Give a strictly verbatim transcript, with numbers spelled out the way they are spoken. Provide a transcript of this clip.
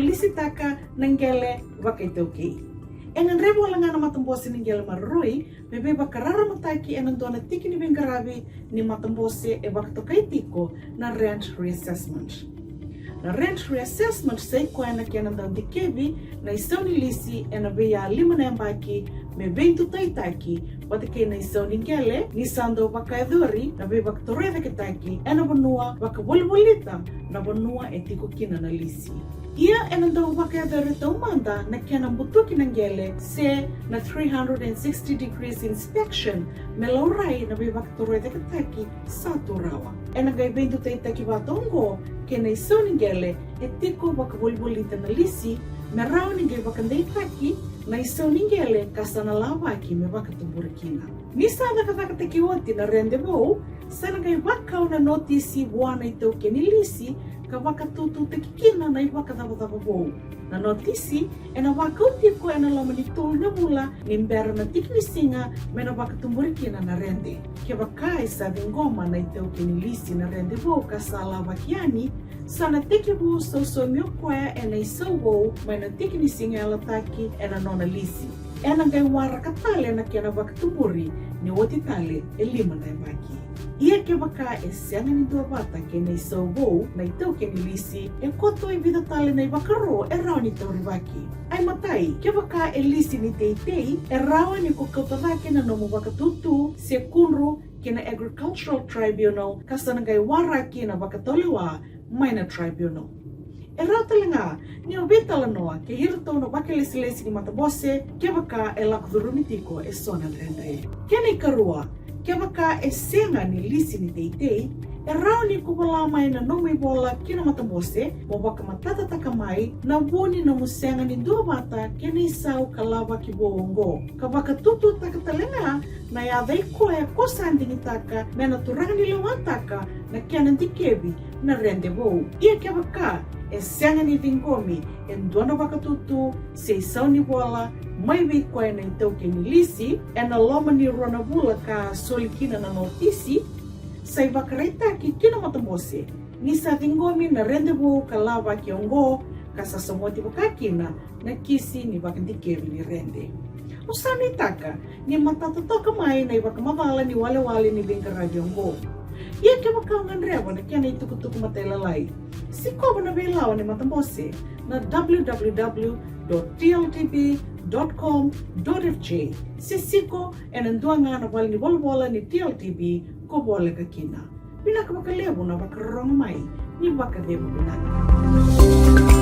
lisitaka na qele vakaitaukei. E gadreva wale ga na matabose ni qele maroroi me veivakararamataki ena dua na tiki ni veiqaravi ni matabose e vakatokai tiko na rent reassessment. Na rent reassessment sai koya na kena dau dikevi na isau ni lisi ena veiya lima na yabaki me veidutaitaki vata kei na isau ni qele ni sa dau vakayacori na veivakatorocaketaki ena vanua vakavolivolita na vanua e tiko kina na lisi. Ia ena dau vakayacori taumada na kena butuki na qele se na three hundred and sixty degrees inspection me laurai na veivakatorocaketaki sa tu rawa. Ena qai veidutaitaki vata oqo kei na isau ni qele e tiko vakavolivolita na lisi me rawa ni qai vakadeitaki na isau ni qele ka sa na lavaki me vakatuburi kina. Ni sa cakacakataki oti na rede vou, sa na qai vakau na notisi vua na itaukei ni lisi ka vakatututaki kina na ivakacavacava vou. Na notisi ena vakau tiko ena loma ni tolu na vula ni bera na tiki ni siga me na vakatuburi kina na rede. Kevaka e sa ciqoma na itaukei ni lisi na rede vou ka sa lavaki yani, sa na tekivu sausaumi o koya ena isau vou mai na tiki ni siga yalataki ena nona lisi. Ena qai waraka tale na kena vakatuburi ni oti tale e lima na yabaki. Ia kevaka e sega ni duavata kei na isau vou na itaukei ni lisi, e koto e vica tale na ivakaro e rawa ni taurivaki. Ai matai, kevaka e lisi ni teitei, e rawa ni ko kauta cake na nomu vakatutu se kudru ki na Agricultural Tribunal ka sa na qai waraki na vakataulewa mai na tribunal. E rawa tale ga ni o veitalanoa kei iratou na vakalesilesi ni matabose kevaka e lako curumi tiko e so na dredre. Kena ikarua, kevaka e sega ni lisi ni teitei, e rawa ni ko vola mai na nomu ivola ki na matabose mo vakamatatataka mai na vu ni nomu sega ni duavata kei na isau ka lavaki vou oqo, ka vakatututaka tale ga na yaca i koya ko sa digitaka me na turaga ni lewataka na kena dikevi na rede vou. Ia kevaka e sega ni ciqomi e dua na vakatutu se isau ni vola mai vei koya na itaukei ni lisi ena loma ni rua na vula ka soli kina na notisi, sa ivakaraitaki ki na matabose ni sa ciqomi na rede vou ka lavaki oqo ka sa sogoti vaka kina na kisi ni vakadikevi ni rede. Au sa nuitaka ni matata toka mai na ivakamacala ni walewale ni veiqaravi oqo. Ia kevaka o gadreva na kena itukutuku matailalai, sikova na veilawa ni matabose na w w w dot t l t b dot com dot f j se siko ena dua ga na vale ni volavola ni T L T B ko voleka kina. Vinaka vakalevu na vakarorogo mai, ni vakacegu vinaka.